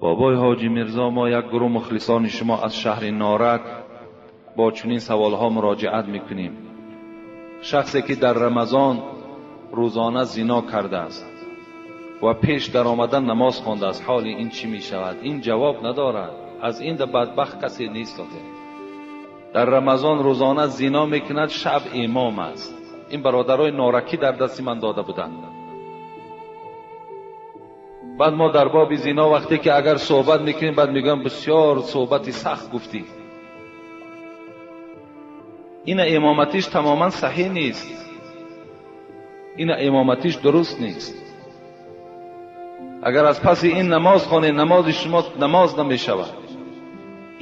Бобои Ҳоҷӣ Мирзо, мо як гурӯҳ мухлисони шумо аз шаҳри Норак бо чунин саволҳо муроҷиат мекунем. Шахсе ки дар Рамазон рӯзона зино кардааст ва пеш дар омадан намоз хондааст, ҳоли ин чӣ мешавад? Ин ҷавоб надорад. Аз ин бадбахт касе нест. Дар Рамазон рӯзона зино мекунад, шаб имом аст. Ин бародарои норакӣ дар дасти ман дода буданд. Баъд мо дар боби зино вақте ки агар суҳбат мекунем, баъд мегӯям бисёр суҳбати сахт гуфтӣ. Ина имоматиш тамоман саҳеҳ нест, ина имоматиш дуруст нест. Агар аз паси ин намоз хонед, намози шумо намоз намешавад.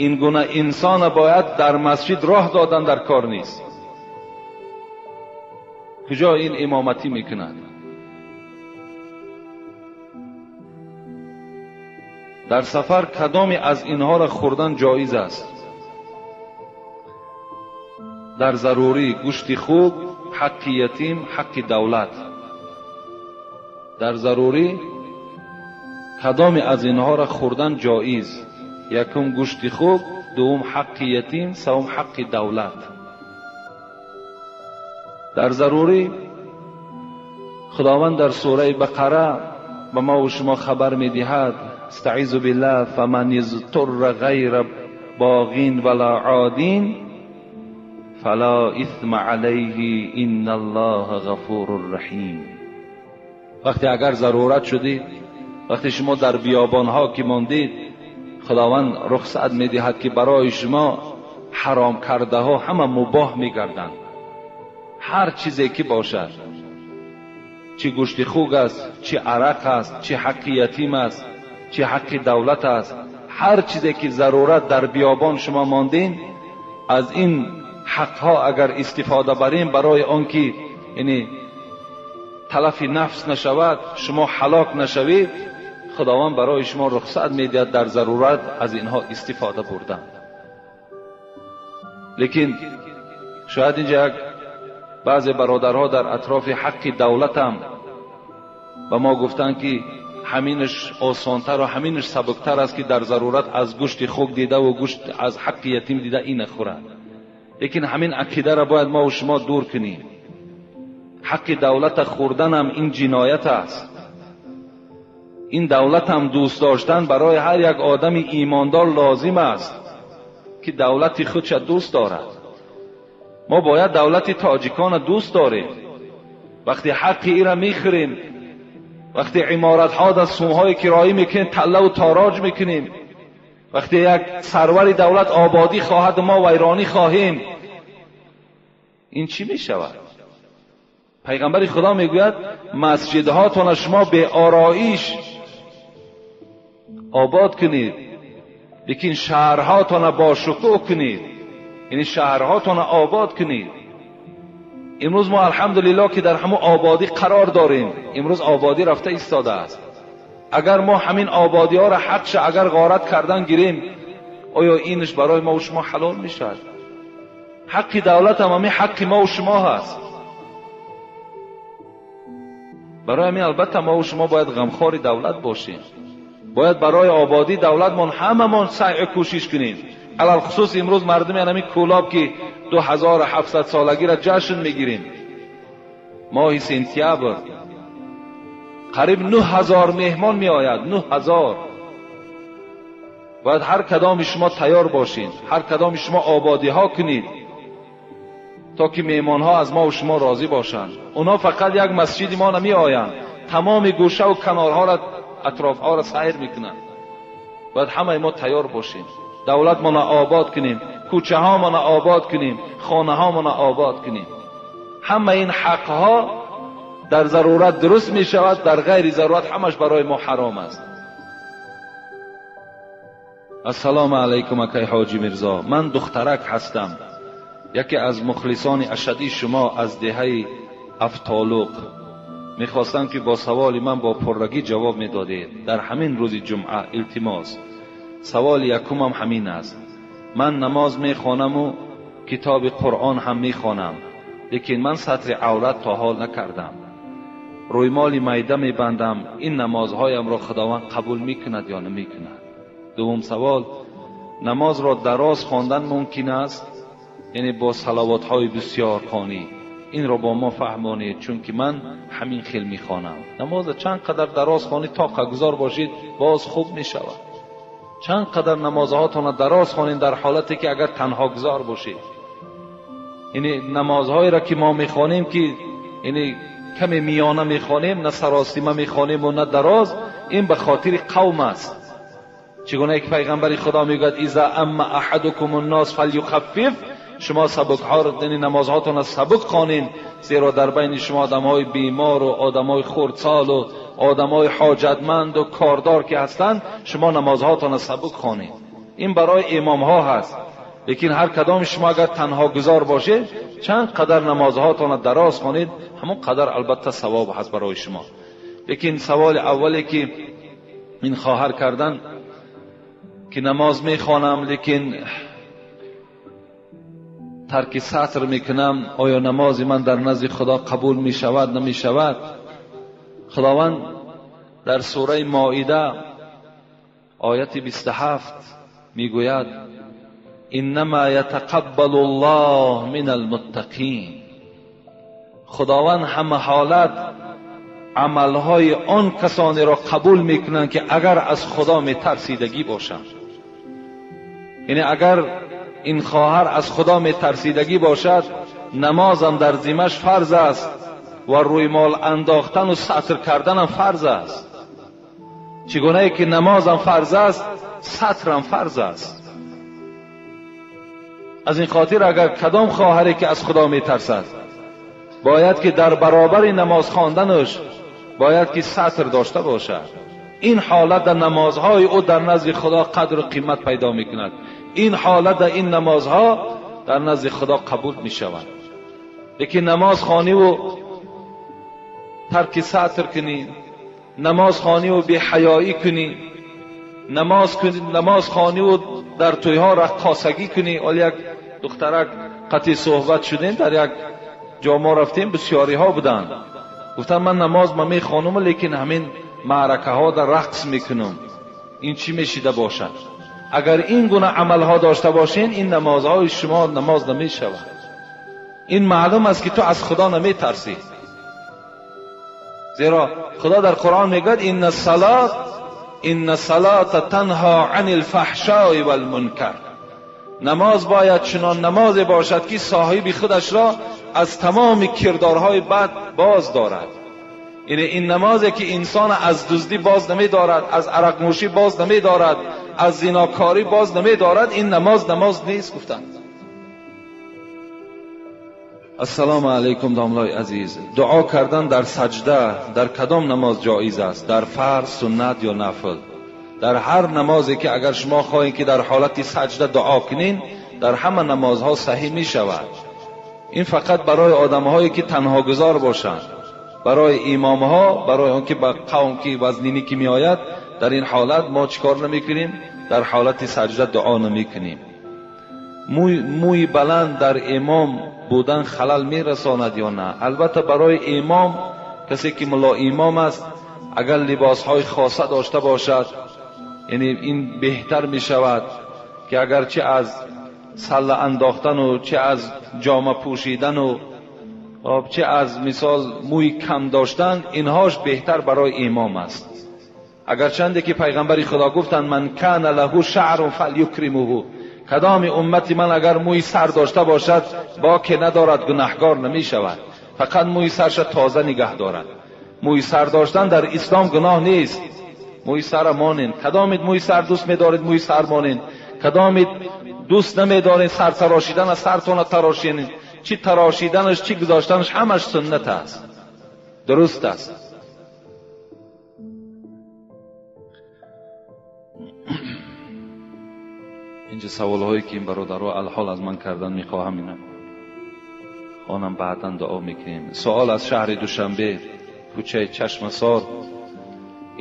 Ин гуна инсона бояд дар масҷид роҳ додан дар кор нест. Куҷо ин имоматӣ мекунад? Дар сафар кадоме аз инҳоро хӯрдан ҷоиз аст? Дар зарурӣ гӯшти хук, ҳаққи ятим, ҳаққи давлат. Дар зарурӣ кадоме аз инҳоро хӯрдан ҷоиз? Якум гӯшти хук, дуввум ҳаққи ятим, севум ҳаққи давлат. Дар зарурӣ Худованд дар сураи Бақара ба мо ва шумо хабар медиҳад: استعیذ بالله فمن اضطر غیر باغ ولا عاد فلا اثم علیه ان الله غفور رحیم. وقتی اگر ضرورت شدید، وقتی شما در بیابانها که ماندید، خداوند رخصت میدهد که برای شما حرام کرده ها همه مباح میگردند. هر چیزی که باشد، چی گوشت خوک است، چی عرق است، چی حق یتیم است، چی حق دولت است، هر چیزی که ضرورت در بیابان شما ماندین، از این حقها اگر استفاده بریم برای آنکه یعنی تلف نفس نشود، شما هلاک نشوید، خداوند برای شما رخصت میدهد در ضرورت از اینها استفاده بردن. لیکن شاید اینجا بعضی برادرها در اطراف حق دولت هم به ما گفتن که همینش آسانتر و همینش سبکتر است که در ضرورت از گوشت خوک دیده و گوشت از حق یتیم دیده این نخورد. لیکن همین عقیده را باید ما و شما دور کنیم. حق دولت خوردن هم این جنایت است. این دولت هم دوست داشتن برای هر یک آدم ایماندار لازم است که دولت خودش دوست دارد. ما باید دولت تاجیکان دوست داریم. وقتی حق ای را میخوریم، وقتی عمارت ها در سومهای کرایی میکنیم، تله و تاراج میکنیم، وقتی یک سرور دولت آبادی خواهد ما ویرانی خواهیم، این چی میشود؟ پیغمبر خدا میگوید مسجدهاتون شما به آرایش آباد کنید، لیکن شهرهاتون با شکوه کنید، یعنی شهرهاتون آباد کنید. امروز ما الحمدلله که در همون آبادی قرار داریم. امروز آبادی رفته ایستاده است. اگر ما همین آبادی ها را حقش اگر غارت کردن گیریم، آیا اینش برای ما و شما حلال میشد؟ حق دولت هم همین حق ما و شما هست. برای همین البته ما و شما باید غمخوار دولت باشیم. باید برای آبادی دولتمان هممان سعی کوشش کنیم. علی الخصوص امروز مردم همین کولاب که 2700 سالگی را جشن میگیریم، ماه سنتیابر قریب 9000 مهمان می آید. 9000. باید هر کدام شما تیار باشین، هر کدام شما آبادی ها کنید تا که مهمان ها از ما و شما راضی باشند. اونا فقط یک مسجد ما نمی آیند، تمام گوشه و کنارها را، اطراف ها را سیر میکنند. باید همه ما تیار باشیم، دولت ما آباد کنیم، کوچه ها ما آباد کنیم، خانه ها ما آباد کنیم. همه این حق ها در ضرورت درست می شود، در غیر ضرورت همش برای ما حرام است. السلام علیکم اکای حاجی میرزا، من دخترک هستم، یکی از مخلصان اشدی شما از دهه افتالوق. میخواستم که با سوال من با پررگی جواب میدادید در همین روز جمعه. التماس. سوال یکمم همین است. من نماز میخوانم و کتاب قرآن هم میخوانم، لیکن من ستر عورت تا حال نکردم. рӯймоли майда мебандам, ин намозҳоямро Худованд қабул мекунад ё намекунад? Дуввум савол: намозро дароз хондан мумкин аст, яъне бо салавотҳои бисёр хонӣ? Инро бо мо фаҳмонед, чунки ман ҳамин хел мехонам. Намоза чанд қадар дароз хонӣ тоқагузор бошед, боз хуб мешавад. Чанд қадар намозҳоятонро дароз хонед дар ҳолате ки агар танҳогузор бошед. Яъне намозҳоеро ки мо мехонем, ки яъне каме миёна мехонем, на саросима мехонем ва на дароз, ин ба хотири қавм аст. Чигуна ки пайғамбари Худо мегӯяд: иза амма аҳадукум аннос фалюхаффиф, шумо сабукҳоро, яъне намозҳоятонро сабук хонед, зеро дар байни шумо одамҳои бемор ва одамҳои хурдсол ва одамҳои ҳоҷатманд ва кордор ки ҳастанд, шумо намозҳоятонро сабук хонед. Ин барои имомҳо ҳаст. Лекин ҳар кадоми шумо агар танҳогузор бошед, чанд қадар намозҳоятонро дароз хонед, ҳамон қадар албатта савоб ҳаст барои шумо. Лекин саволи аввале ки ин хоҳар кардан, ки намоз мехонам лекин тарки сатр мекунам, оё намози ман дар назди Худо қабул мешавад, намешавад? Худованд дар сураи Моида ояти 27 мегӯяд: иннама ятақаббалу Аллоҳ минал муттақин. Худованд ҳама ҳолат амалҳои он касонеро қабул мекунанд ки агар аз Худо метарсидагӣ бошанд. Яъне агар ин хоҳар аз Худо метарсидагӣ бошад, намозам дар зимаш фарз аст ва рӯймол андохтан ва сатр карданам фарз аст. Чигунае ки намозам фарз аст, сатрам фарз аст. Аз ин хотир агар кадом хоҳаре ки аз Худо метарсад, бояд ки дар баробари намоз хонданаш бояд ки сатр дошта бошад. Ин ҳолат дар намозҳои ӯ дар назди Худо қадру қимат пайдо мекунад. Ин ҳолат дар ин намозҳо дар назди Худо қабул мешавад. Лекин намоз хониву тарки сатр кунӣ, намоз хониву беҳаёӣ кунӣ, намоз хониву дар тӯйҳо раққосагӣ кунӣ. Ҳол як духтарак қатъи суҳбат шудем, дар як ҷо мо рафтем, бисёриҳо буданд. Гуфтанд ман намоз ма мехонам, лекин ҳамин маъракаҳо дар рақс мекунам. Ин чӣ мешида бошад? Агар ин гуна амалҳо дошта бошед, ин намозҳои шумо намоз намешавад. Ин маълум аст ки ту аз Худо наметарсӣ. Зеро Худо дар Қуръон мегӯяд: инна салата танҳо ани лфаҳшои валмункар. Намоз бояд чунон намозе бошад ки соҳиби худашро аз тамоми кирдорҳои бад боз дорад. Яъне ин намозе ки инсон аз дуздӣ боз намедорад, аз арақнӯшӣ боз намедорад, аз зинокорӣ боз намедорад, ин намоз намоз нест гуфтанд. Ассалому алайкум домлои азиз. Дуо кардан дар саҷда дар кадом намоз ҷоиз аст? Дар фарз, суннат ё нафл? Дар ҳар намозе ки агар шумо хоҳед ки дар ҳолати саҷда дуо кунед, дар ҳама намозҳо саҳеҳ мешавад. Ин фақат барои одамҳое ки танҳогузор бошанд, барои имомҳо, барои он ки ба қавм ки вазнинӣ ки меояд, дар ин ҳолат мо чӣ кор намекунем? Дар ҳолати саҷда дуо намекунем. Мӯи баланд дар имом будан халал мерасонад ё на? Албатта барои имом, касе ки мулло имом аст, агар либосҳои хоса дошта бошад, яъне ин беҳтар мешавад ки агарчи аз салла андохтану чи аз ҷома пӯшидану чи аз мисол мӯи кам доштан, инҳош беҳтар барои имом аст. Агарчанде ки пайғамбари Худо гуфтанд: ман кана лаҳу шаърун фалюкримуҳу, кадоми уммати ман агар мӯи сар дошта бошад, боке надорад, гунаҳгор намешавад, фақат мӯи сарша тоза нигаҳ дорад. Мӯи сар доштан дар ислом гуноҳ нест. Мӯи сара монед. Кадомид мӯи сар дӯст медоред, мӯи сар монед. Кадомид дӯст намедоред сар тарошидан, аз сартона тарошинед. Чӣ тарошиданаш, чӣ гузоштанаш, ҳамаш суннат аст, дуруст аст. Инҷа саволҳое ки ин бародарҳо алҳол аз ман кардан мехоҳам, ина хонам, баъдан дуо мекунем. Суол аз шаҳри Душанбе, кӯчаи Чашмасор.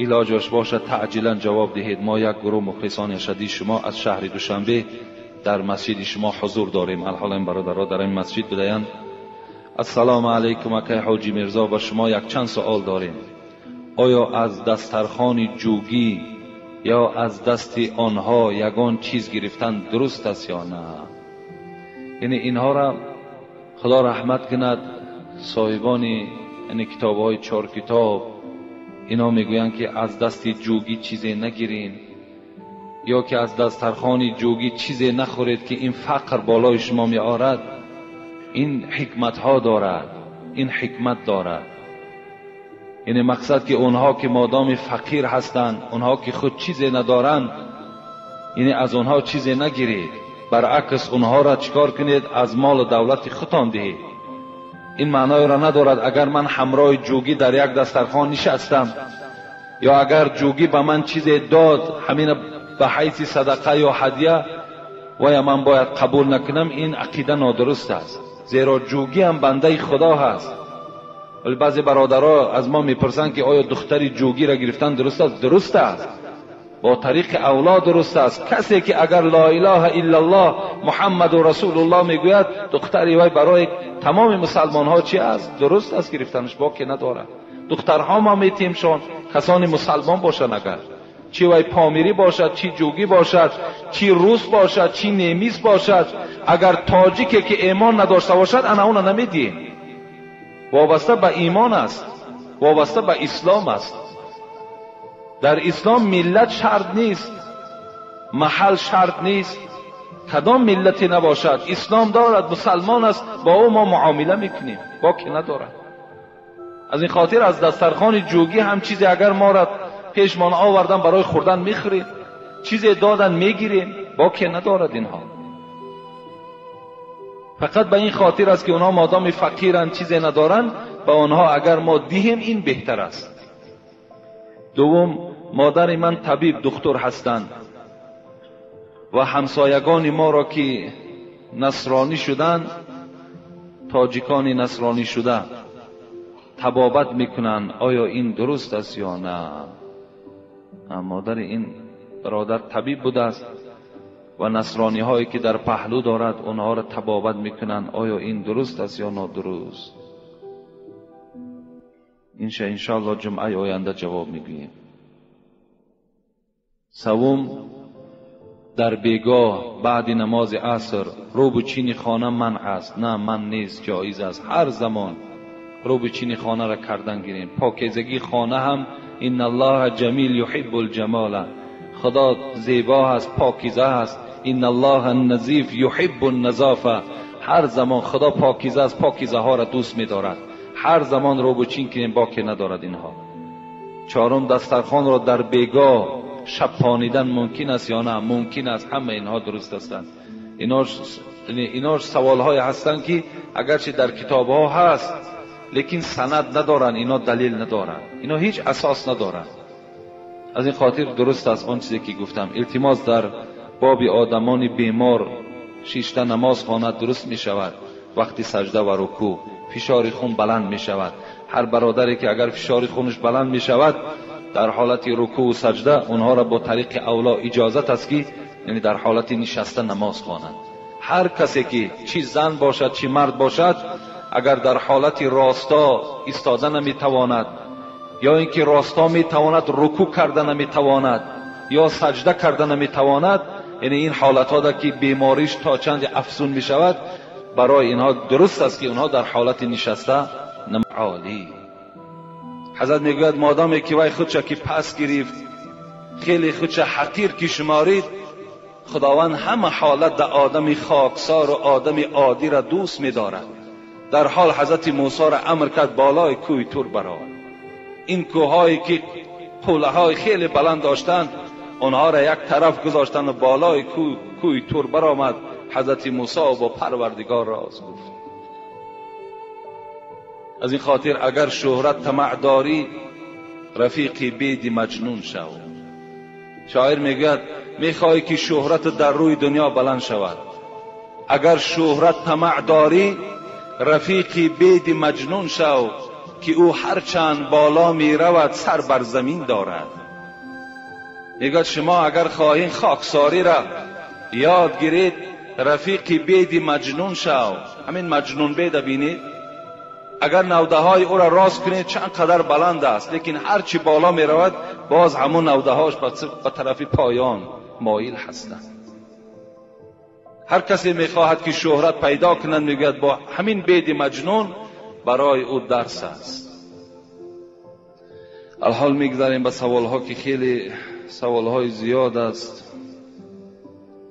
Илоҷаш бошад таъҷилан ҷавоб диҳед. Мо як гурӯҳ мухлисони ашадии шумо аз шаҳри Душанбе дар масҷиди шумо ҳузур дорем. Алҳол ин бародарҳо дар ин масҷид будаянд. Ассалому алайкум акай Ҳоҷи Мирзо, ба шумо якчанд суол дорем. Оё аз дастархони ҷугӣ ё аз дасти онҳо ягон чиз гирифтан дуруст аст ё на? Яъне инҳоро Худо раҳмат кунад, соҳибони яъне китобҳои чор китоб инҳо мегӯянд ки аз дасти ҷугӣ чизе нагирин ё ки аз дастархони ҷугӣ чизе нахӯред ки ин фақр болои шумо меорад. Ин ҳикматҳо дорад, ин ҳикмат дорад. Яъне мақсад ки онҳо ки модоми фақир ҳастанд, онҳо ки худ чизе надоранд, яъне аз онҳо чизе нагиред, баръакс онҳоро чикор кунед? Аз молу давлати худтон диҳед. Ин маъноеро надорад агар ман ҳамроҳи ҷугӣ дар як дастархон нишастам ё агар ҷугӣ ба ман чизе дод, ҳамина ба ҳайси садақа ё ҳадя вая ман бояд қабул накунам, ин ақида нодуруст аст. Зеро ҷугӣ ҳам бандаи Худо ҳаст. Вале баъзе бародаро аз мо мепурсанд ки оё духтари ҷугиро гирифтан дуруст аст? Дуруст аст, бо тариқи авло дуруст аст. Касе ки агар ло илаҳа иллаллоҳ муҳаммаду расулуллоҳ мегӯяд, духтари вай барои тамоми мусалмонҳо чи аст? Дуруст аст гирифтанаш, боке надорад. Духтарҳо ма метиҳемшон, касони мусалмон бошанд, агар чи вай помирӣ бошад, чи ҷугӣ бошад, чи рус бошад, чи немис бошад, агар тоҷике ки имон надошта бошад, ана уна намедиҳем. Вобаста ба имон аст, вобаста ба ислом аст. Дар ислом миллат шарт нест, маҳал шарт нест, кадом миллате набошад, ислом дорад, мусалмон аст, бо ӯ мо муомила мекунем, боке надорад. Аз ин хотир аз дастархони ҷугӣ ҳам чизе агар моро пешмон овардан барои хӯрдан мехӯрем, чизе додан мегирем, боке надорад инҳо. Фақат ба ин хотир аст ки онҳо модоми фақиранд, чизе надоранд, ба онҳо агар мо диҳем ин беҳтар аст. Дуввум, модари ман табиб духтур ҳастанд ва ҳамсоягони моро ки насронӣ шуданд, тоҷикони насронӣ шуда табобат мекунанд, оё ин дуруст аст ё на? Модари ин бародар табиб будааст ва насрониҳое ки дар паҳлӯ дорад онҳоро табобат мекунанд, оё ин дуруст аст ё нодуруст? Иншоаллоҳ ҷумъаи оянда ҷавоб мегӯем. Севум, дар бегоҳ баъди намози аср рӯбу чини хона манъ аст? На, манъ нест, ҷоиз аст. Ҳар замон рӯбу чини хонаро кардан гирем. Покизагии хона ҳам инна аллоҳа ҷамил юҳиббул ҷамола, Худо зебо ҳаст, покиза ҳаст. Инна аллоҳа назиф юҳиббу назофа, ҳар замон Худо покиза аст, покизаҳоро дӯст медорад. Ҳар замон рӯбу чин кунем, боке надорад инҳо. Чорум, дастархонро дар бегоҳ шабпонидан мумкин аст ё на? Мумкин аст. Ҳама инҳо дуруст ҳастанд. Инҳо саволҳое ҳастанд ки агарчи дар китобҳо ҳаст, лекин санад надоранд, инҳо далел надоранд, инҳо ҳеҷ асос надоранд. Аз ин хотир дуруст аст он чизе ки гуфтам. Илтимос, дар боби одамони бемор шишта намоз хонад дуруст мешавад. Вақти сажда ва рукӯъ фишори хун баланд мешавад. Ҳар бародаре ки агар фишори хунаш баланд мешавад дар ҳолати рукӯъ ва сажда, онҳоро бо тариқи авло иҷозат аст ки яъне дар ҳолати нишаста намоз хонанд. Ҳар касе ки чи зан бошад чи мард бошад, агар дар ҳолати росто истода наметавонад ё ин ки росто метавонад рукӯъ карда наметавонад ё сажда карда наметавонад, яъне ин ҳолатҳо ки бемориш то чанде афзун мешавад, барои инҳо дуруст аст ки онҳо дар ҳолати нишаста намоз. Ҳазрат мегӯяд модоме ки вай худша ки пас гирифт, хеле худша ҳақир ки шуморид, Худованд ҳама ҳолат дар одами хоксор ва одами оддиро дӯст медорад. Дар ҳол ҳазрати Мусоро амр кард болои кӯҳи Тур баровард. Ин кӯҳҳое ки қуллаҳои хеле баланд доштанд, онҳоро як тараф гузоштанд ва болои кӯҳи Тур баромад. ҳазрати Мусо бо Парвардигор роз гуфт. Аз ин хотир агар шӯҳрат тамаъ дорӣ, рафиқи беди маҷнун шав. Шоир мегӯяд мехоҳӣ ки шӯҳрат дар рӯи дунё баланд шавад, агар шӯҳрат тамаъ дорӣ, рафиқи беди маҷнун шав, ки ӯ ҳарчанд боло меравад сар бар замин дорад. Мегӯяд шумо агар хоҳед хоксориро ёд гиред, рафиқи беди маҷнун шав. Ҳамин маҷнун беда бинед, Агар навдаҳои ӯро рост кунед чанд қадар баланд аст, лекин ҳарчи боло меравад боз ҳамон навдаҳош ба тарафи поён моил ҳастанд. Ҳар касе мехоҳад ки шӯҳрат пайдо кунад, мегӯяд бо ҳамин беди маҷнун барои ӯ дарс аст. Алҳол мегузарем ба саволҳо ки хеле саволҳои зиёд аст.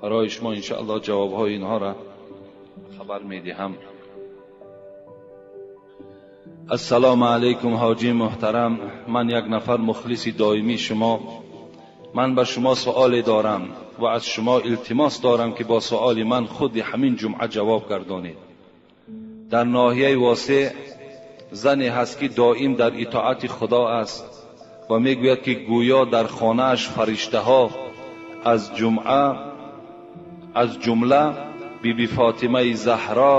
Барои шумо иншоаллоҳ ҷавобҳои инҳоро хабар медиҳам. Ассалому алайкум ҳоҷи муҳтарам, ман як нафар мухлиси доимии шумо. Ман ба шумо суоле дорам ва аз шумо илтимос дорам ки бо суоли ман худи ҳамин ҷумъа ҷавоб гардонед. Дар ноҳияи Восеъ зане ҳаст ки доим дар итоати Худо аст ва мегӯяд ки гӯё дар хонааш фариштаҳо аз ҷумла биби Фотимаи Заҳро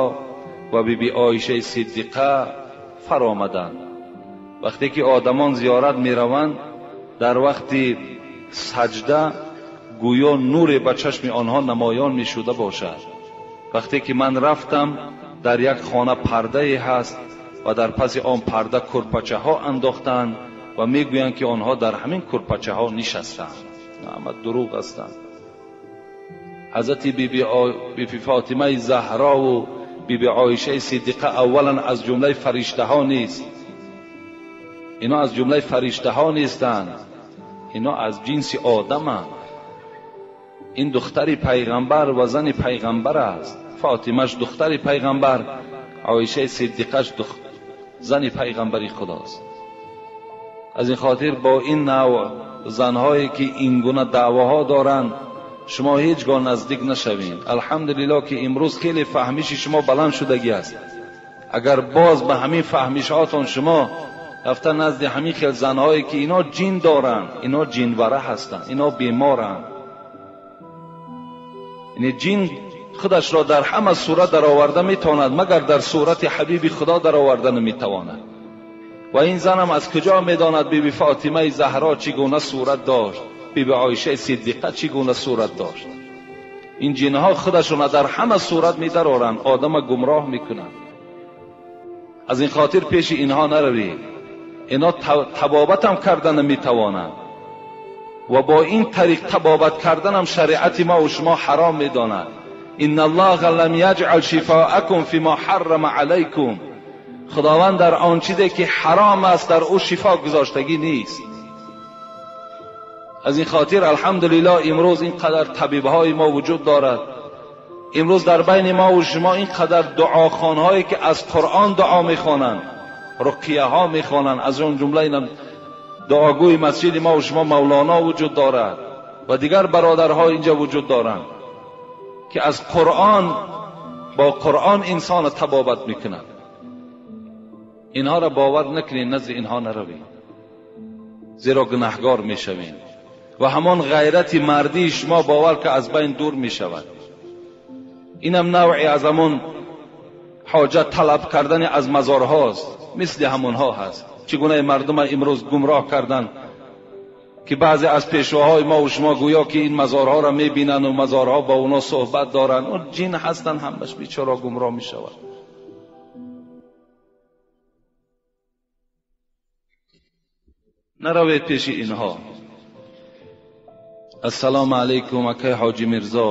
ва биби Оишаи Сиддиқа фаромаданд. Вақте ки одамон зиёрат мераванд, дар вақти саҷда гӯё нуре ба чашми онҳо намоён мешуда бошад. Вақте ки ман рафтам, дар як хона пардае ҳаст ва дар паси он парда курпачаҳо андохтанд ва мегӯянд ки онҳо дар ҳамин курпачаҳо нишастанд. Ҳама дурӯғ ҳастанд. Ҳазрати биби Фотимаи Заҳрову биби Оишаи Сиддиқа аввалан аз ҷумлаи фариштаҳо нест. Ино аз ҷумлаи фариштаҳо нестанд, ино аз ҷинси одаманд. Ин духтари пайғамбар ва зани пайғамбар аст. Фотимаш духтари пайғамбар, Оишаи Сиддиқаш зани пайғамбари Худост. Аз ин хотир бо ин навъ занҳое ки ин гуна даъвоҳо доранд шумо ҳеҷ гоҳ наздик нашавед. Алҳамдулиллоҳ ки имрӯз хеле фаҳмиши шумо баланд шудагӣ аст. Агар боз ба ҳамин фаҳмишҳотон шумо рафта назди ҳамин хел занҳое ки ино ҷин доранд, ино ҷинвара ҳастанд, ино беморанд, яъне ҷин худашро дар ҳама сурат дароварда метавонад, магар дар сурати ҳабиби Худо дароварда наметавонад. Ва ин занам аз куҷо медонад биби Фотимаи Заҳро чӣ гуна сурат дошт, биби Оишаи Сиддиқа чӣ гуна сурат дошт? Ин ҷинҳо худашона дар ҳама сурат медароранд, одама гумроҳ мекунанд. Аз ин хотир пеши инҳо наравед. Ино табобатам карда наметавонанд ва бо ин тариқ табобат карданам шариати мо ва шумо ҳаром медонад. Инна Аллоҳа лам яҷъал шифоакум фима ҳаррама алайкум. Худованд дар он чизе ки ҳаром аст дар ӯ шифо гузоштагӣ нест. Аз ин хотир алҳамдулиллоҳ имрӯз ин қадар табибҳои мо вуҷуд дорад. Имрӯз дар байни мо ва шумо ин қадар дуохонҳое ки аз Қуръон дуо мехонанд, руқияҳо мехонанд, аз он ҷумла инам дуогӯи масҷиди мо ва шумо Мавлоно вуҷуд дорад ва дигар бародарҳо инҷа вуҷуд доранд ки аз Қуръон бо Қуръон инсонро табобат мекунанд. Инҳоро бовар накунед, назди инҳо наравед, зеро гунаҳгор мешавед ва ҳамон ғайрати мардии шумо бовар ки аз байн дур мешавад. Инам навъе аз ҳамон ҳоҷат талаб кардани аз мазорҳост, мисли ҳамонҳо ҳаст. Чӣ гуна мардума имрӯз гумроҳ карданд ки баъзе аз пешвоҳои мо ва шумо гӯё ки ин мазорҳоро мебинанд ва мазорҳо бо оно суҳбат доранд. Он ҷин ҳастанд, ҳамаш бечора гумроҳ мешавад. Наравед пеши инҳо. Ассалому алайкум акай ҳоҷи Мирзо.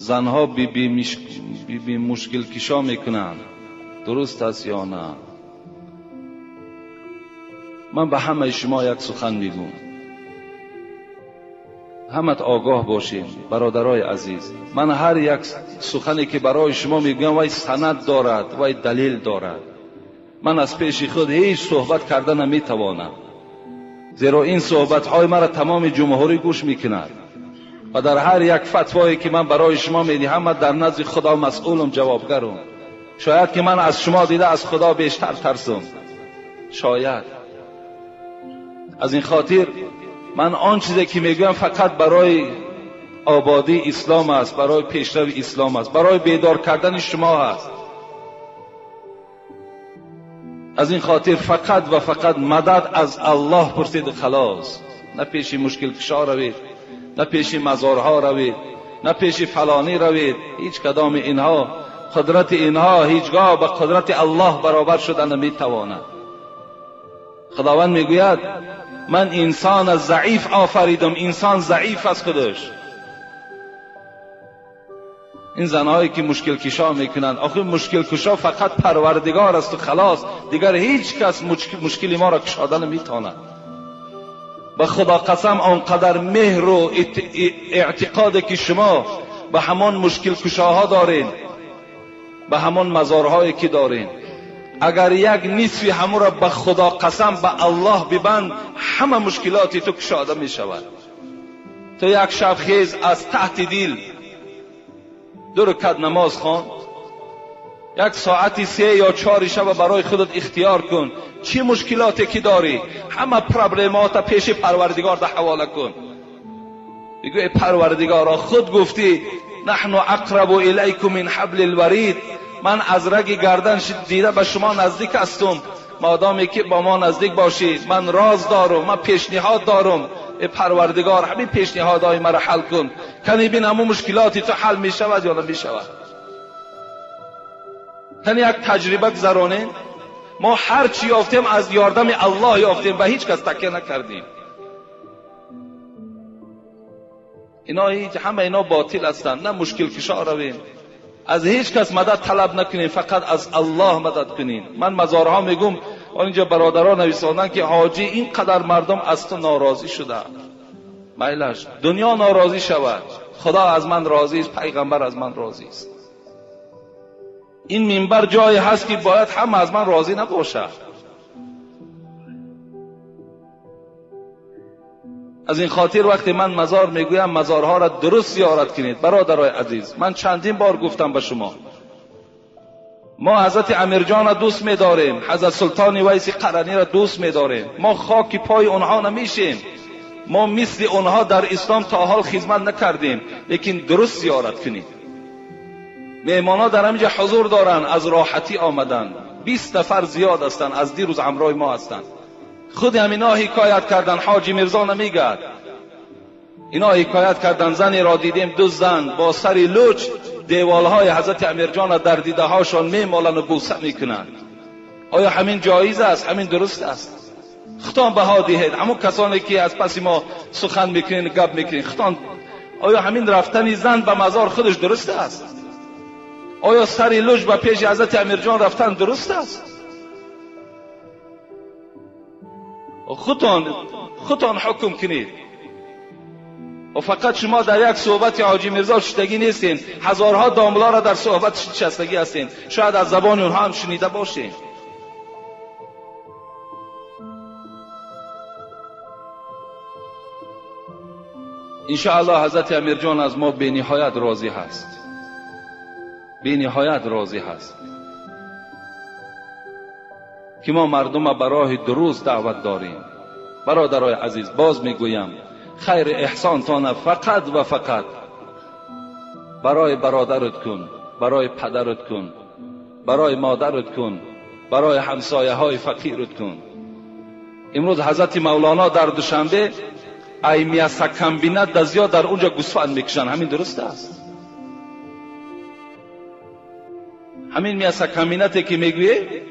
Занҳо биби мушкилкишо мекунанд, дуруст аст ё на? Ман ба ҳамаи шумо як сухан мегӯм, ҳамат огоҳ бошед бародарои азиз. Ман ҳар як сухане ки барои шумо мегӯям вай санад дорад, вай далел дорад. Ман аз пеши худ ҳеҷ суҳбат карда наметавонам, зеро ин суҳбатҳои маро тамоми ҷумҳурӣ гӯш мекунад ва дар ҳар як фатвое ки ман барои шумо медиҳам ман дар назди Худо масъулам, ҷавобгарам. Шояд ки ман аз шумо дида аз Худо бештар тарсам, шояд. Аз ин хотир ман он чизе ки мегӯям фақат барои ободии ислом аст, барои пешрави ислом аст, барои бедор кардани шумо аст. Аз ин хотир фақат ва фақат мадад аз Аллоҳ пурсид халос. На пеши мушкилкушо равед, на пеши мазорҳо равед, на пеши фалонӣ равед. Ҳеҷ кадоми инҳо قدرت اینها هیچگاه به قدرت الله برابر شده نمیتواند. خداوند میگوید من انسان ضعیف آفریدم، انسان ضعیف از خودش. این زنهایی که مشکل کشا میکنند، آخه مشکل کشا فقط پروردگار است و خلاص، دیگر هیچ کس مشکل ما را کشاده نمیتواند. به خدا قسم آنقدر مهر و اعتقاد که شما به همان مشکل کشاها دارین، به همان مزارهایی که دارین، اگر یک نصفی همون را به خدا قسم به الله ببند، همه مشکلات تو کشاده می شود. تو یک شب خیز از تحت دل 2 رکعت نماز خوان، یک ساعتی 3 یا 4 شب برای خودت اختیار کن، چی مشکلاتی که داری همه پرابلمات پیش پروردگار ده حواله کن. بگو ای پروردگارا، خود گفتی نحن اقرب الیکم من حبل الورید، من از رگ گردن دیده به شما نزدیک هستم، مادامی که با ما نزدیک باشید من راز دارم، من پیشنهاد دارم، ای پروردگار همین پیشنهادهای مرا حل کن، کنی بین همون مشکلاتی تو حل می شود یا نمی شود. کنی یک تجربه گذرانیم، ما هر چی یافتیم از یاردم الله یافتیم، به هیچ کس تکیه نکردیم. اینا هیچ، همه اینا باطل هستند. نه مشکل کشا رویم، از هیچ کس مدد طلب نکنیم، فقط از الله مدد کنیم. من مزارها میگم، اینجا برادران نویساندن که حاجی اینقدر مردم از تو ناراضی شده، میلش دنیا ناراضی شود، خدا از من راضی است، پیغمبر از من راضی است. این منبر جایی هست که باید همه از من راضی نباشد. از این خاطر وقتی من مزار میگویم، مزارها را درست زیارت کنید. برادرای عزیز، من چندین بار گفتم به شما، ما حضرت امیرجان را دوست می‌داریم، حضرت سلطان ویس قرنی را دوست می‌داریم، ما خاک پای آنها نمیشیم، ما مثل آنها در اسلام تا حال خدمت نکردیم، لیکن درست زیارت کنید. مهمان‌ها در همینجا حضور دارن، از راحتی آمدن، 20 نفر زیاد هستند، از دیروز همراه ما هستند. خود همینا حکایت کردن، حاجی میرزا نمیگد، اینا حکایت کردن، زنی را دیدیم، 2 زن با سر لوچ دیوالهای حضرت امیرجان را در دیده هاشان میمالن و بوسه میکنند. آیا همین جایز است؟ همین درست است؟ خودتان بها دهید. همون کسانی که از پس ما سخن میکنین، گپ میکنین، خودتان، آیا همین رفتن زن به مزار خودش درست است؟ آیا سر لوچ به پیش حضرت امیرجان رفتن درست است؟ خودتان حکم کنید. و فقط شما در یک صحبت حاجی میرزا شدگی نیستین، هزارها داملا را در صحبت نشستگی هستین، شاید از زبان اونها هم شنیده باشین. انشاءالله حضرت امیرجان از ما به نهایت راضی هست، به نهایت راضی هست که ما مردم به راه درست دعوت داریم. برادرای عزیز، باز میگویم خیر احسان تانه فقط و فقط برای برادرت کن، برای پدرت کن، برای مادرت کن، برای همسایه های فقیرت کن. امروز حضرت مولانا در دوشنبه ای میاسا کمبینات در زیاد در اونجا گوسفند میکشن. همین درست است؟ همین میاسا کمبیناتی که میگویه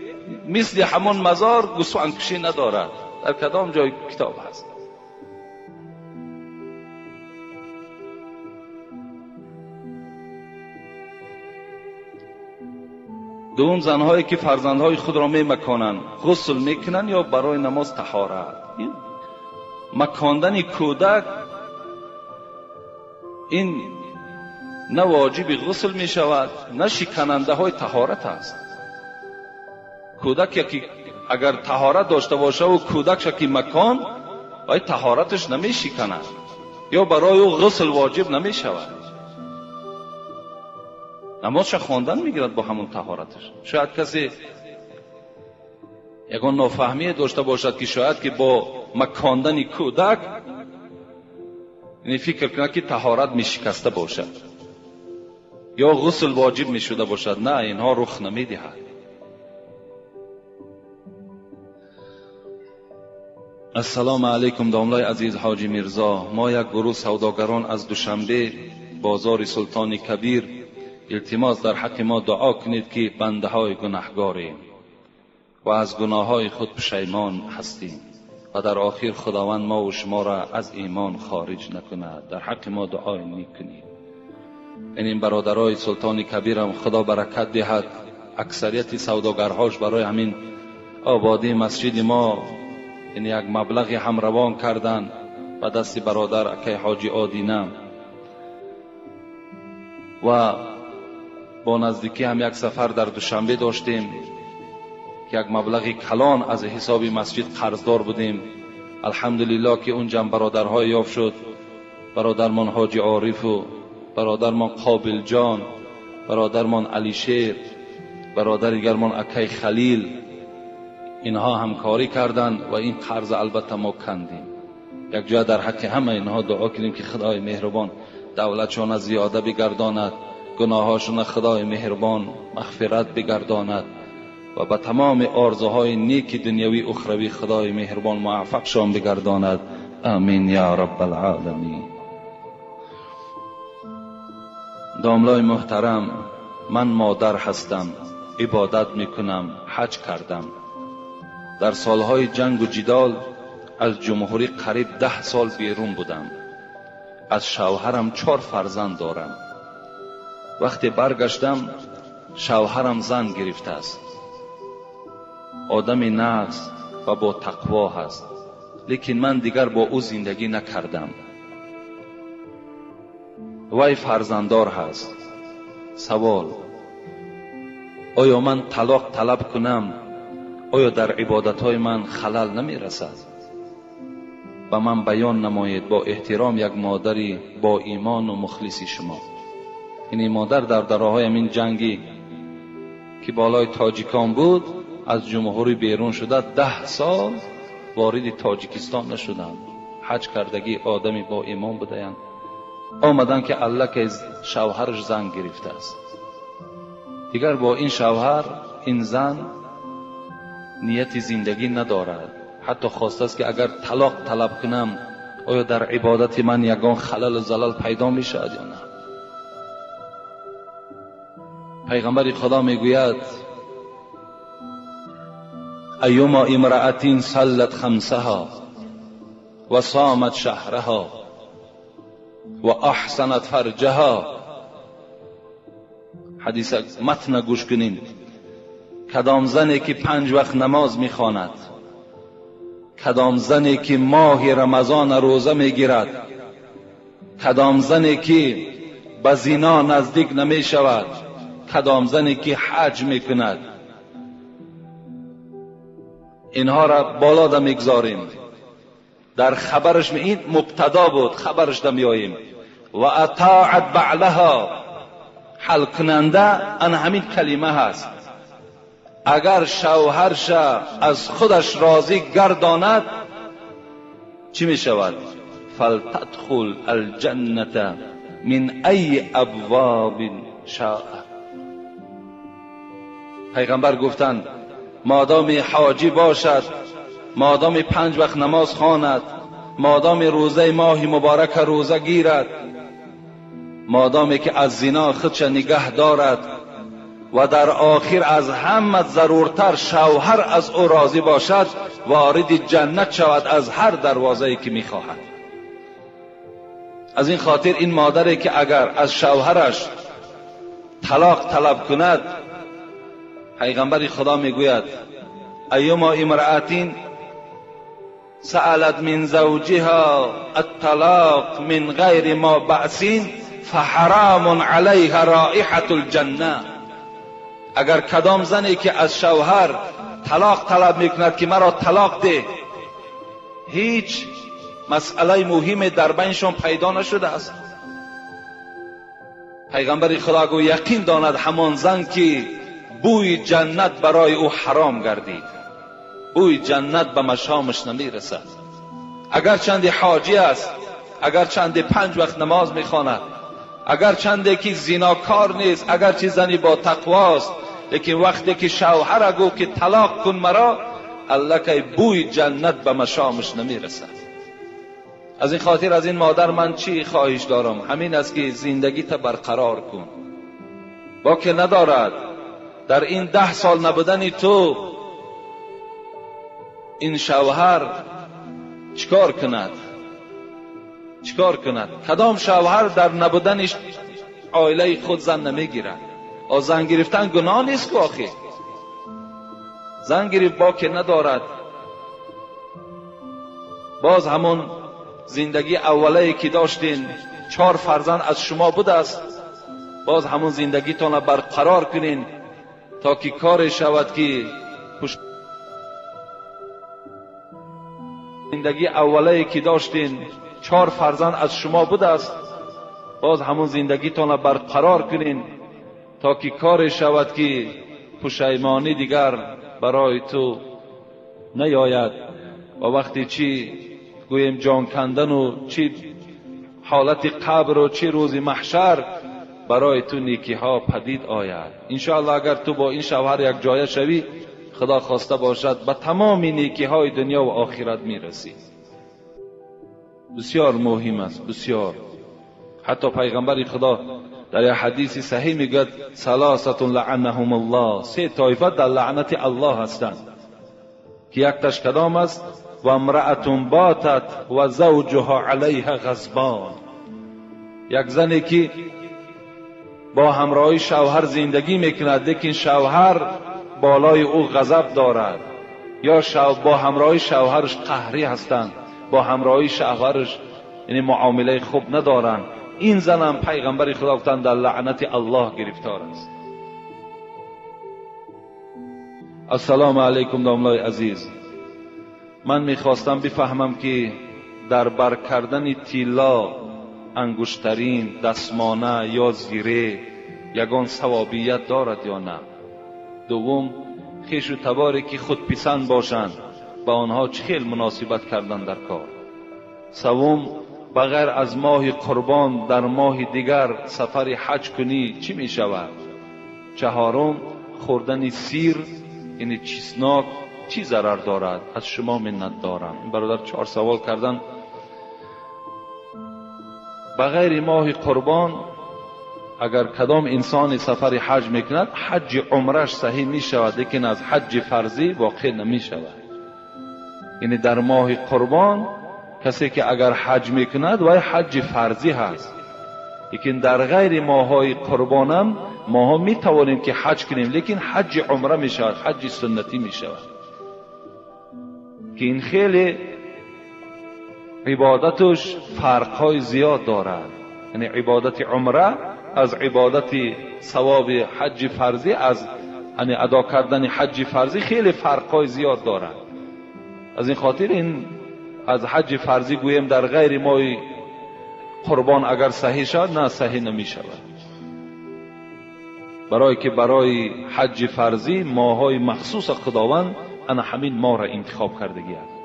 مثل همون مزار گوسفند کشی ندارد. در کدام جای کتاب هست؟ دوم، زنهایی که فرزندهای خود را میمکانند غسل میکنند یا برای نماز طهارت. مکاندن کودک این نه واجب غسل می شود نه شکننده های طهارت است. کودک یکی اگر طهارت داشته باشه و کودک که مکان باید طهارتش نمی شکند یا برای او غسل واجب نمی شود. نمازش خواندن میگیرد با همون طهارتش. شاید کسی یگان نافهمی داشته باشد که شاید که با مکاندن کودک یعنی فکر کنه که طهارت میشکسته باشد یا غسل واجب میشده باشد. نه، اینها رخ نمیدهد. السلام علیکم داملای عزیز حاجی میرزا. ما یک گروه سوداگران از دوشنبه بازار سلطان کبیر илтимос дар ҳаққи мо дуо кунед, ки бандаҳои гунаҳгорем ва аз гуноҳҳои худ пушаймон ҳастем ва дар охир худованд мо ва шуморо аз имон хориҷ накунад. Дар ҳаққи мо дуои нек кунед. Ин бародарои Султони Кабирам худо баракат диҳад. Аксарияти савдогарҳош барои ҳамин ободии масҷиди мо ин як маблағи ҳам равон карданд ба дасти бародар акай ҳоҷи Одина ва бо наздикӣ ҳам як сафар дар Душанбе доштем ки як маблағи калон аз ҳисоби масҷид қарздор будем. Алҳамдулиллоҳ ки унҷам бародарҳо ёфт шуд, бародармон ҳоҷи Орифу бародармон Қобилҷон, бародармон Алишер, бародари дигармон акай Халил, инҳо ҳамкорӣ карданд ва ин қарз албатта мо кандем. Якҷоя дар ҳаққи ҳама инҳо дуо кунем, ки худои меҳрубон давлатшона зиёда бигардонад, гуноҳҳошона худои меҳрубон мағфират бигардонад ва ба тамоми орзуҳои неки дунявӣ ухравӣ худои меҳрубон муваффақшон бигардонад. Амин я раббалъоламин. Домлои муҳтарам, ман модар ҳастам, ибодат мекунам, ҳаҷ кардам. Дар солҳои ҷангу ҷидол аз ҷумҳурӣ қариб 10 сол берун будам. Аз шавҳарам 4 фарзанд дорам. Вақте баргаштам, шавҳарам зан гирифтааст. Одами нағз ва бо тақво ҳаст, лекин ман дигар бо ӯ зиндагӣ накардам. Вай фарзанддор ҳаст. Савол: оё ман талоқ талаб кунам, оё дар ибодатҳои ман халал намерасад? Ба ман баён намоед бо эҳтиром як модари бо имону мухлиси шумо. Ин модар дар дароҳои ҳамин ҷангӣ ки болои тоҷикон буд, аз ҷумҳурӣ берун шуда 10 сол вориди Тоҷикистон нашуданд. Ҳаҷ кардагӣ одами бо имон будаянд. Омаданд ки аллакай шавҳараш зан гирифтааст. Дигар бо ин шавҳар ин зан нияти зиндагӣ надорад. Ҳатто хостааст ки агар талоқ талаб кунам, оё дар ибодати ман ягон халалу залал пайдо мешавад ё на? Пайғамбари Худо мегӯяд: айюма имраатин саллат хамсаҳо ва сомат шаҳраҳо ва аҳсанат фарҷаҳо. Ҳадиса матна гӯш кунем. Кадом зане ки 5 вақт намоз мехонад, кадом зане ки моҳи Рамазон рӯза мегирад, кадом зане ки ба зино наздик намешавад, кадом зане ки ҳаҷ мекунад, инҳоро боло да мегзорем. Дар хабараш ин мубтадо буд, хабараш да меоем. Ва атоат баълаҳо, ҳалкунанда ана ҳамин калима ҳаст. Агар шавҳарша аз худаш розӣ гардонад, чӣ мешавад? фалтадхул алҷанната мин айи абвобин шоа. Пайғамбар гуфтанд: модоми ҳоҷӣ бошад, модоми 5 вақт намоз хонад, модоми рӯзаи моҳи муборака рӯза гирад, модоме ки аз зино худша нигаҳ дорад ва дар охир аз ҳама заруртар шавҳар аз ӯ розӣ бошад, вориди ҷаннат шавад аз ҳар дарвозае ки мехоҳад. Аз ин хотир ин модаре ки агар аз шавҳараш талоқ талаб кунад, пайғамбари Худо мегӯяд: айюма имраатин саалат мин завҷиҳа атталоқ мин ғайри мо баъсин фаҳарамун алайҳа роиҳатул ҷанна. Агар кадом зане ки аз шавҳар талоқ талаб мекунад ки маро талоқ деҳ, ҳеҷ масъалаи муҳиме дар байншон пайдо нашудааст. Пайғамбари Худо гӯ яқин донад ҳамон зан ки бӯи ҷаннат барои ӯ ҳаром гардид, бӯи ҷаннат ба машомаш намерасад. Агарчанде ҳоҷӣ аст, агарчанде 5 вақт намоз мехонад, агарчанде ки зинокор нест, агарчи зани бо тақвост, лекин вақте ки шавҳара гуфт ки талоқ кун маро, аллакай бӯи ҷаннат ба машомаш намерасад. Аз ин хотир аз ин модар ман чӣ хоҳиш дорам? Ҳамин аст ки зиндагита барқарор кун. باک ندارد. در این 10 سال نبودن تو این شوهر چیکار کند؟ چیکار کند؟ کدام شوهر در نبودنش عائله خود زن نمیگیرد؟ زن گرفتن گناه نیست که آخه. زن گرفت باک ندارد، باز همون زندگی اوله که داشتین، 4 فرزند از شما بوده است، باز همون زندگیتان را برقرار کنین تا که کار شود که زندگی اوله که داشتین، 4 فرزند از شما بوده است، باز همون زندگیتان را برقرار کنین تا که کار شود که پشیمانی دیگر برای تو نیاید. و وقتی چی گوییم جان کندن و چی حالت قبر و چی روز محشر برای تو نیکی ها پدید آید. انشاءالله اگر تو با این شوهر یک جایه شوی، خدا خواسته باشد به تمام نیکی های دنیا و آخرت میرسی. بسیار مهم است، بسیار. حتی پیغمبر خدا در یک حدیث صحیح میگوید ثلاثة لعنهم الله، 3 طایفه در لعنت الله هستند که یک تاش کدام است؟ و امرأة باتت و زوجها علیها غضبان، یک زنی که با همراهی شوهر زندگی میکند لیکن شوهر بالای او غضب دارد، یا با همراهی شوهرش قهری هستند، با همراهی شوهرش یعنی معامله خوب ندارند. این زنم پیغمبر خدا گفتند در لعنت الله گرفتار است. السلام علیکم داملای عزیز، من میخواستم بفهمم که در بر کردن طلا، انگشترین، دستمانه یا زیره یگان ثوابیت دارد یا نه؟ دوم، خویش و تباری که خودپسند باشند با آنها چه خیل مناسبت کردن در کار؟ سوم، بغیر از ماه قربان در ماه دیگر سفر حج کنی چی می شود؟ چهارم، خوردن سیر یعنی چیسناک چی ضرر دارد؟ از شما منت دارم. این برادر 4 سوال کردن. بغیر ماه قربان اگر کدام انسان سفر حج میکند، حج عمرش صحیح می شود لیکن از حج فرضی واقع نمی شود. یعنی در ماه قربان کسی که اگر حج میکند وای حج فرضی هست، لیکن در غیر ماهای قربانم ماها میتوانیم که حج کنیم لیکن حج عمره میشود، حج سنتی میشود که این خیلی عبادتش فرقهای زیاد دارد. یعنی عبادت عمره از عبادت ثواب حج فرضی، از یعنی ادا کردن حج فرضی خیلی فرقهای زیاد دارد. از این خاطر این از حج فرضی گوییم در غیر ماه قربان اگر صحیح شد، نه صحیح نمی شود، برای که برای حج فرضی ماهای مخصوص خداوند انا همین ماه را انتخاب کردگی است.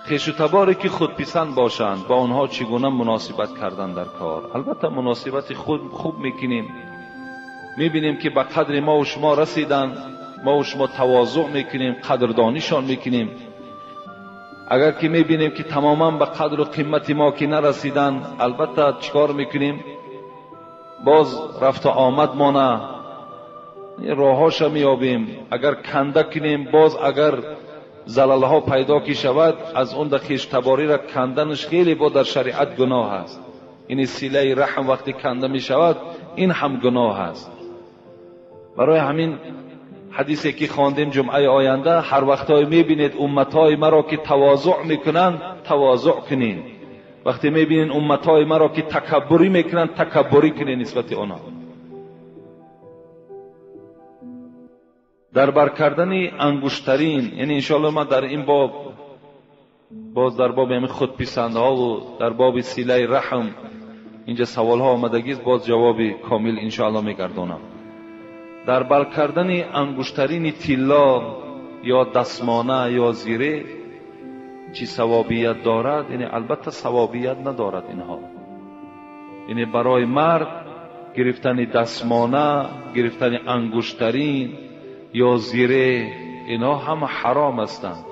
خویش و تباری که خودپسند باشند با آنها چگونه مناسبت کردن در کار؟ البته مناسبت خود خوب میکنیم، میبینیم که به قدر ما و شما رسیدن، ما و شما تواضع میکنیم، قدردانیشان میکنیم. اگر که میبینیم که تماما به قدر و قیمت ما که نرسیدن، البته چیکار میکنیم؟ باز رفت و آمد مانه راهاش میابیم. اگر کنده کنیم، باز اگر زلالها پیدا که شود، از اون در خویش تباری را کندنش خیلی با در شریعت گناه است. این سیله رحم وقتی کنده می شود این هم گناه است. برای همین حدیثی که خواندیم جمعه آینده، هر وقتای میبینید امتای مرا که تواضع میکنند تواضع کنین، وقتی میبینید امتای مرا که تکبری میکنند تکبری کنین نسبت آنها. در بر کردن انگشترین، یعنی انشاءالله ما در این باب باز در باب همین خودپسندها و در باب سیله رحم اینجا سوال ها آمدگی است، باز جواب کامل انشاءالله میگردانم. در بر کردن انگشترین طلا یا دستمانه یا زیره چی ثوابیت دارد؟ یعنی البته ثوابیت ندارد اینها. یعنی برای مرد گرفتن دستمانه، گرفتن انگشترین یا زیره، اینا هم حرام هستند.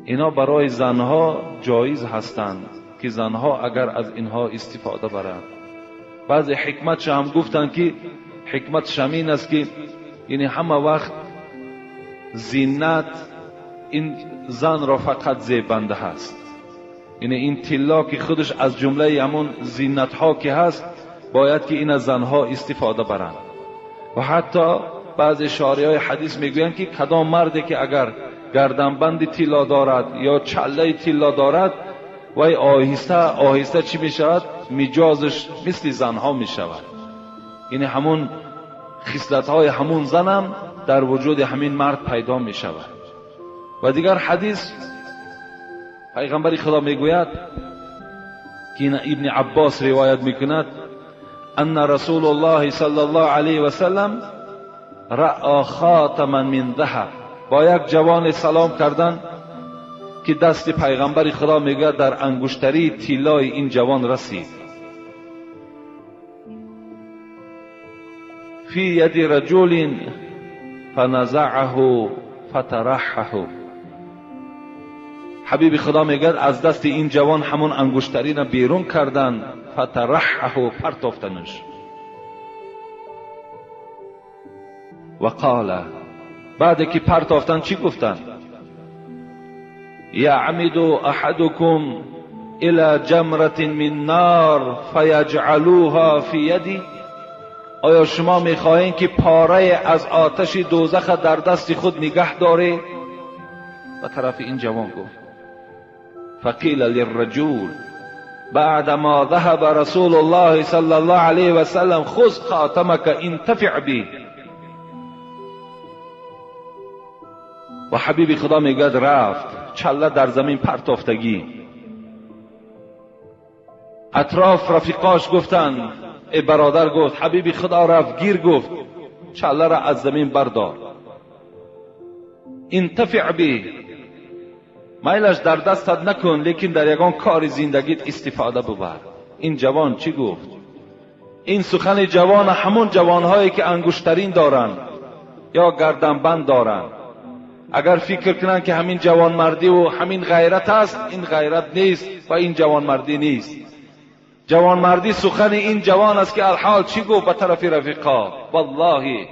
اینا برای زنها جایز هستند که زنها اگر از اینها استفاده برند. بعضی حکمتش هم گفتن که حکمتش همین است که یعنی همه وقت زینت این زن را فقط زیبنده هست. یعنی این طلا که خودش از جمله همون زینت ها که هست، باید که این از زنها استفاده برند. و حتی بعضی شارع های حدیث میگویند که کدام مردی که اگر گردنبند طلا دارد یا چله طلا دارد، وی آهسته آهسته چی میشود؟ مجازش مثل زنها میشود. یعنی همون خصلت های همون زنم در وجود همین مرد پیدا میشود. و دیگر حدیث پیغمبر خدا میگوید که این ابن عباس روایت میکند، ان رسول الله صلی الله علیه و سلم رأى خاتما من ذهب. با یک جوان سلام کردن که دست پیغمبر خدا میگوید در انگشتری طلای این جوان رسید. فی ید رجل فنزعه فطرحه. حبیب خدا میگه از دست این جوان همون انگشتری را بیرون کردن، فطرحه، پرتافتنش. و قال، بعد که پرتافتن چی گفتن؟ یعمد احدکم الى جمرة من نار فیجعلوها فی یدی. آیا شما میخواهید که پاره از آتش دوزخ در دست خود نگه داره؟ به طرف این جوان گفت. فقیل للرجل بعدما ذهب رسول الله صلی الله علیه و سلم خذ خاتمک انتفع به. و حبیب خدا میگه رفت، چله در زمین پرتافتگی. اطراف رفیقاش گفتن، ای برادر، گفت حبیب خدا رفت گیر، گفت چله را از زمین بردار، انتفع به، میلش در دستت نکن، لیکن در یگان کار زندگیت استفاده ببر. این جوان چی گفت؟ این سخن جوان همون جوانهایی که انگشترین دارن یا گردنبند دارن، اگر فکر کنن که همین جوانمردی و همین غیرت است، این غیرت نیست و این جوانمردی نیست. جوانمردی سخن این جوان است که الحال چی گفت به طرف رفیقا؟ والله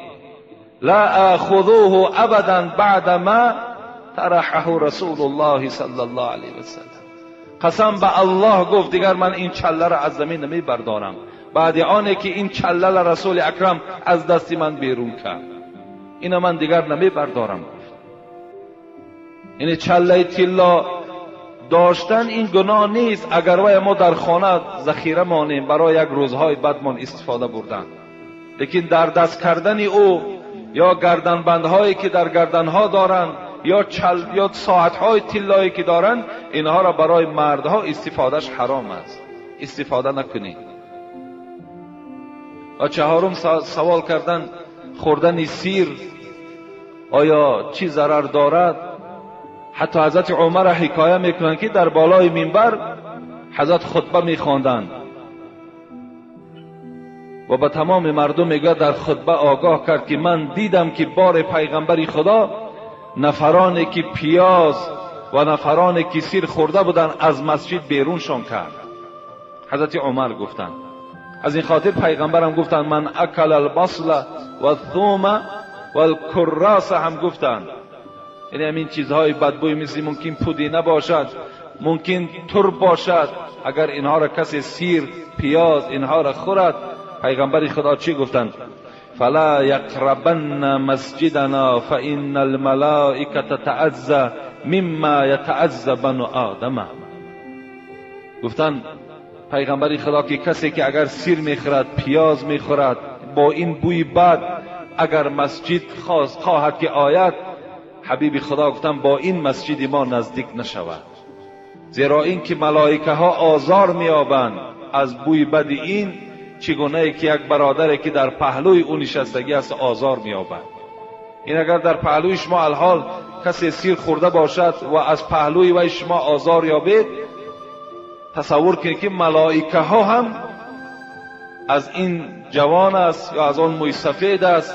لا آخذوه ابدا بعد ما طرحه رسول الله صلی الله علیه و سلم. قسم به الله گفت دیگر من این چله را از زمین نمی بردارم بعد آنه که این چله رسول اکرم از دست من بیرون کرد، اینو من دیگر نمی بردارم. این چله طلا داشتن این گناه نیست اگر وای ما در خانه ذخیره مانیم برای یک روزهای بدمان استفاده بردن، لیکن در دست کردن او یا گردنبندهایی که در گردنها دارند یا چل یا ساعتهای طلایی که دارند، اینها را برای مردها استفادهش حرام است، استفاده نکنید. و چهارم سوال کردن خوردن سیر آیا چی ضرر دارد؟ حتی حضرت عمر را حکایه میکنند که در بالای منبر حضرت خطبه میخواندند و به تمام مردم میگه در خطبه آگاه کرد که من دیدم که بار پیغمبر خدا نفرانی که پیاز و نفرانی که سیر خورده بودند از مسجد بیرونشان کرد. حضرت عمر گفتند از این خاطر پیغمبرم گفتند من اکل البصل و الثوم و الکراس هم گفتند، یعنی همین چیزهای بدبوی مثل ممکن پودینه باشد، ممکن ترب باشد، اگر اینها را کسی سیر پیاز اینها را خورد، پیغمبر خدا چی گفتند؟ فلا یقربن مسجدنا فان الملائکه تتعزى مما یتعزى بنو آدم. گفتند پیغمبر خدا که کسی که اگر سیر میخورد پیاز میخورد با این بوی بد اگر مسجد خواهد که آید، حبیب خدا گفتن با این مسجد ما نزدیک نشود، زیرا این که ملائکه ها آزار میابند از بوی بد این، چگونه که یک برادر که در پهلوی او نشستگی است آزار میابند. این اگر در پهلوی شما الحال کسی سیر خورده باشد و از پهلوی وی شما آزار یابید، تصور کنید که ملائکه ها هم از این جوان است یا از آن موی سفید است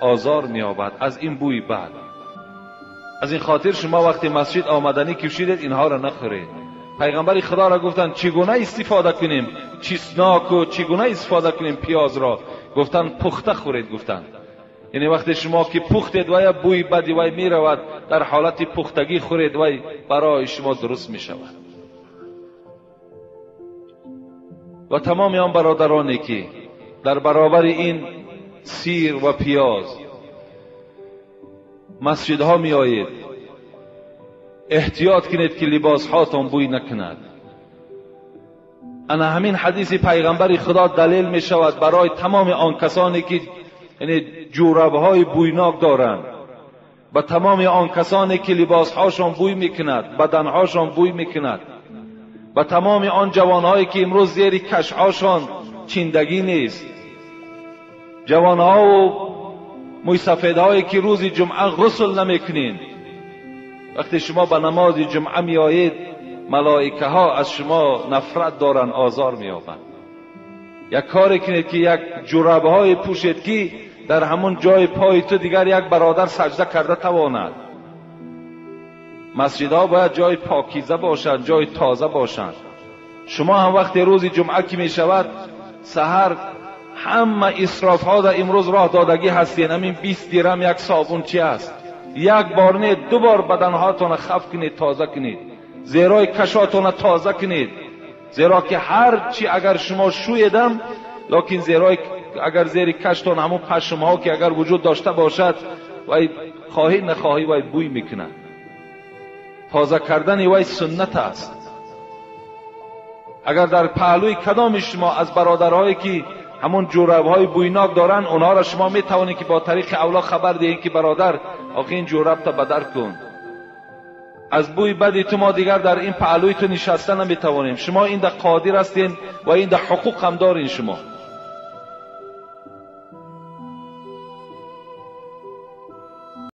آزار میابد از این بوی بد. از این خاطر شما وقتی مسجد آمدنی کشیدید اینها را نخورید. پیغمبر خدا را گفتند چگونه استفاده کنیم؟ чеснок ва чӣ гуна истифода кунем пиёзро? Гуфтанд пухта хӯред гуфтанд. Яъне вақте шумо ки пухтед вай бӯи бади вай меравад, дар ҳолати пухтагӣ хӯред вай барои шумо дуруст мешавад. Ва тамоми он бародароне ки дар баробари ин сир ва пиёз масҷидҳо меоед, эҳтиёт кунед ки либосҳоятон бӯй накунад. Ана ҳамин ҳадиси пайғамбари Худо далел мешавад барои тамоми он касоне ки яъне ҷӯрабҳои бӯйнок доранд, ба тамоми он касоне ки либосҳошон бӯй мекунад, баданҳошон бӯй мекунад, ба тамоми он ҷавонҳое ки имрӯз зери кашҳошон чиндагӣ нест, ҷавонҳову мӯйсафедҳое ки рӯзи ҷумъа ғусл намекунед. Вақте шумо ба намози ҷумъа меоед, малоикаҳо аз шумо нафрат доранд, озор меёбанд. Як коре кунед ки як ҷурабҳое пӯшед ки дар ҳамон ҷои пои ту дигар як бародар саҷда карда тавонад. Масҷидҳо бояд ҷои покиза бошанд, ҷои тоза бошанд. Шумо ҳам вақте рӯзи ҷумъа ки мешавад, саҳар ҳама исрофҳо дар имрӯз роҳ додагӣ ҳастед. Ҳамин 20 дирам як собун чи аст? Як бор не, ду бор баданҳоятонро хаф кунед, тоза кунед, зерои кашотонро тоза кунед. Зеро ки ҳар чи агар шумо шӯедам, лекин зерои агар зери каштон ҳамон пашмҳо ки агар вуҷуд дошта бошад, вай хоҳӣ нахоҳӣ вай бӯй мекунад. Тоза кардани вай суннат аст. Агар дар паҳлӯи кадоми шумо аз бародарҳое ки ҳамон ҷӯрабҳои бӯйнок доранд, онҳоро шумо метавонед ки бо тариқи авло хабар диҳед ки бародар, охи ин ҷӯрабта бадар кун, аз бӯи бади ту мо дигар дар ин паҳлӯи ту нишаста наметавонем. Шумо инда қодир ҳастед ва инда ҳуқуқ ҳам доред шумо.